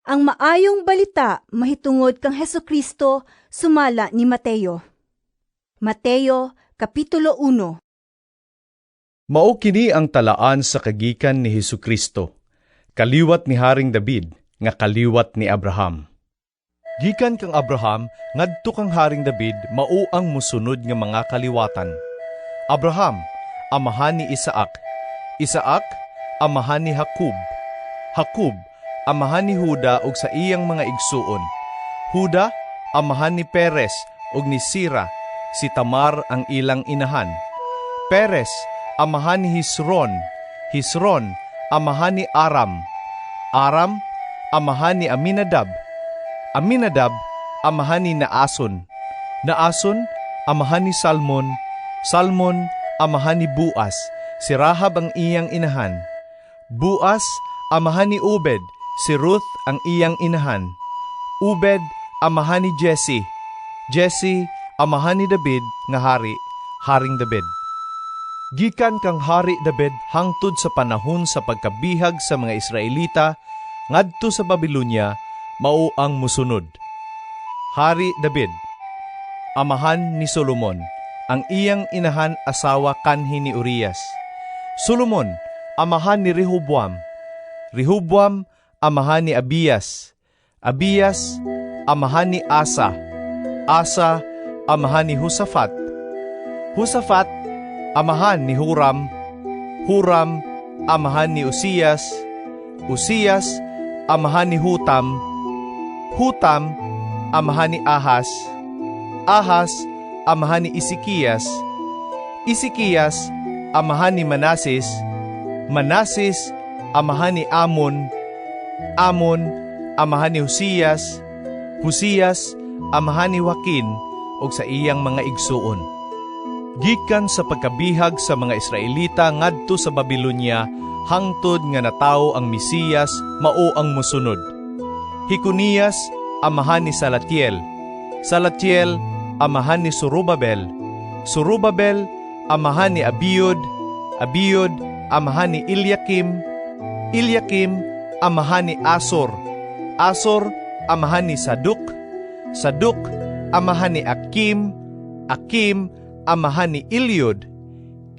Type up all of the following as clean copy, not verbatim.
Ang Maayong Balita mahitungod kang Hesukristo sumala ni Mateo. Mateo Kapitulo 1. Mao kini ang talaan sa kagikan ni Hesukristo, kaliwat ni Haring David nga kaliwat ni Abraham. Gikan kang Abraham ngadto kang Haring David mao ang mosunod nga mga kaliwatan. Abraham, amahan ni Isaac. Isaac, amahan ni Jacob. Jacob, amahan ni Huda ug sa iyang mga igsuon. Huda, amahan ni Perez ug ni Sira, si Tamar ang ilang inahan. Perez, amahan ni Hezron. Hezron, amahan ni Aram. Aram, amahan ni Aminadab. Aminadab, amahan ni Naason. Naason, amahan ni Salmon. Salmon, amahan ni Boaz. Si Rahab ang iyang inahan. Boaz, amahan ni Obed. Si Ruth ang iyang inahan. Obed, amahan ni Jesse. Jesse, amahan ni David nga hari, Haring David. Gikan kang Hari David hangtod sa panahon sa pagkabihag sa mga Israelita ngadto sa Babylonia mao ang musunod. Hari David, amahan ni Solomon, ang iyang inahan asawa kanhi ni Urias. Solomon, amahan ni Rehoboam. Rehoboam, amahan ni Abias. Abias, amahan ni Asa. Asa, amahan ni Josafat. Josafat, amahan ni Huram. Huram, amahan ni Uzias. Uzias, amahan ni Hutam. Hutam, amahan ni Ahas. Ahas, amahan ni Ezekias. Ezekias, amahan ni Manases. Manases, amahan ni Amon. Amon, amahan ni Josias. Josias, amahan ni Joaquin ug sa iyang mga igsuon. Gikan sa pagkabihag sa mga Israelita ngadto sa Babylonia hangtod nga natawo ang Mesiyas mao ang mosunod. Jeconias, amahan ni Salatiel. Salatiel, amahan ni Zorobabel. Zorobabel, amahan ni Abiud. Abiud, amahan ni Eliakim. Eliakim, amahan ni Asor. Asor, amahan ni Sadok. Sadok, amahan ni Akim. Akim, amahan ni Eliud.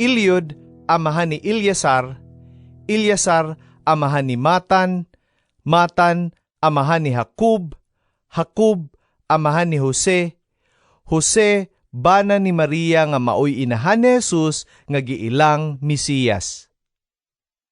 Eliud, amahan ni Eleazar. Eleazar, amahan ni Matan. Matan, amahan ni Jacob. Jacob, amahan ni Jose. Jose, bana ni Maria nga maoy inahan ni Jesus nga giilang Mesiyas.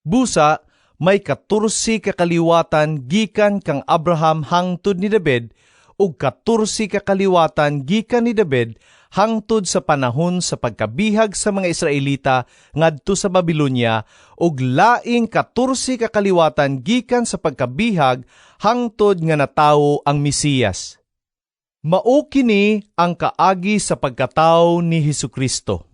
Busa, may 14 ka kaliwatan gikan kang Abraham hangtod ni David ug 14 ka kaliwatan gikan ni David hangtod sa panahon sa pagkabihag sa mga Israelita ngadto sa Babylonia ug laing 14 ka kaliwatan gikan sa pagkabihag hangtod nga natawo ang Mesiyas. Mao kini ang kaagi sa pagkatawo ni Hesukristo.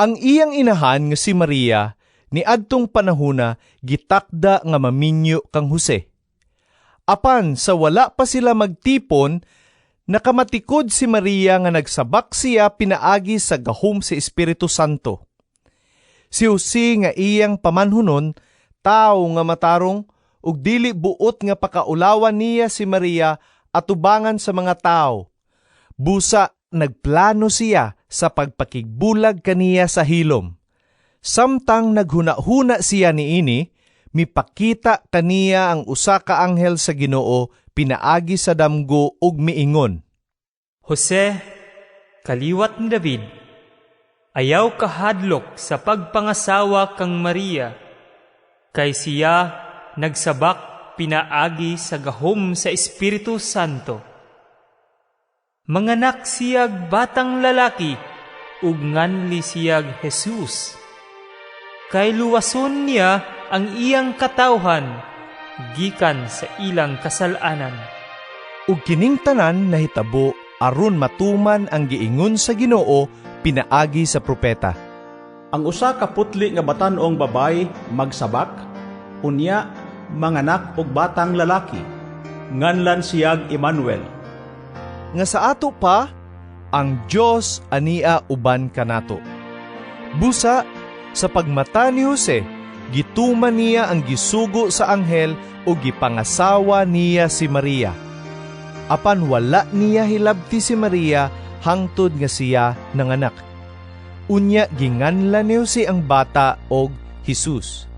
Ang iyang inahan nga si Maria niadtong panahona gitakda nga maminyo kang Jose. Apan sa wala pa sila magtipon, nakamatikod si Maria nga nagsabak siya pinaagi sa gahom sa Espiritu Santo. Si Jose nga iyang pamanhunon, tawo nga matarong, ug dili buot nga pakaulawan niya si Maria atubangan sa mga tao. Busa nagplano siya sa pagpakigbulag kaniya sa hilom. Samtang naghuna-huna siya niini, mipakita kaniya ang usa ka anghel sa Ginoo pinaagi sa damgo ug miingon, "Jose, kaliwat ni David, ayaw kahadlok sa pagpangasawa kang Maria, kay siya nagsabak pinaagi sa gahom sa Espiritu Santo. Manganak siyag batang lalaki ug nganli siyag Jesus. Kay luwason niya ang iyang katawhan gikan sa ilang kasal-anan." Ug kining tanan nahitabo aron matuman ang giingon sa Ginoo pinaagi sa propeta. "Ang usa ka putli nga batan-ong babayi magsabak, unya manganak og batang lalaki. Nganlan siyag Emmanuel." Nga sa ato pa, ang Dios ania uban kanato. Busa sa pagmata ni Jose Gituman niya ang gisugo sa anghel ug gipangasawa niya si Maria. Apan wala niya hilabti si Maria hangtod nga siya nanganak. Unya ginganlan ni Jose ang bata og Jesus.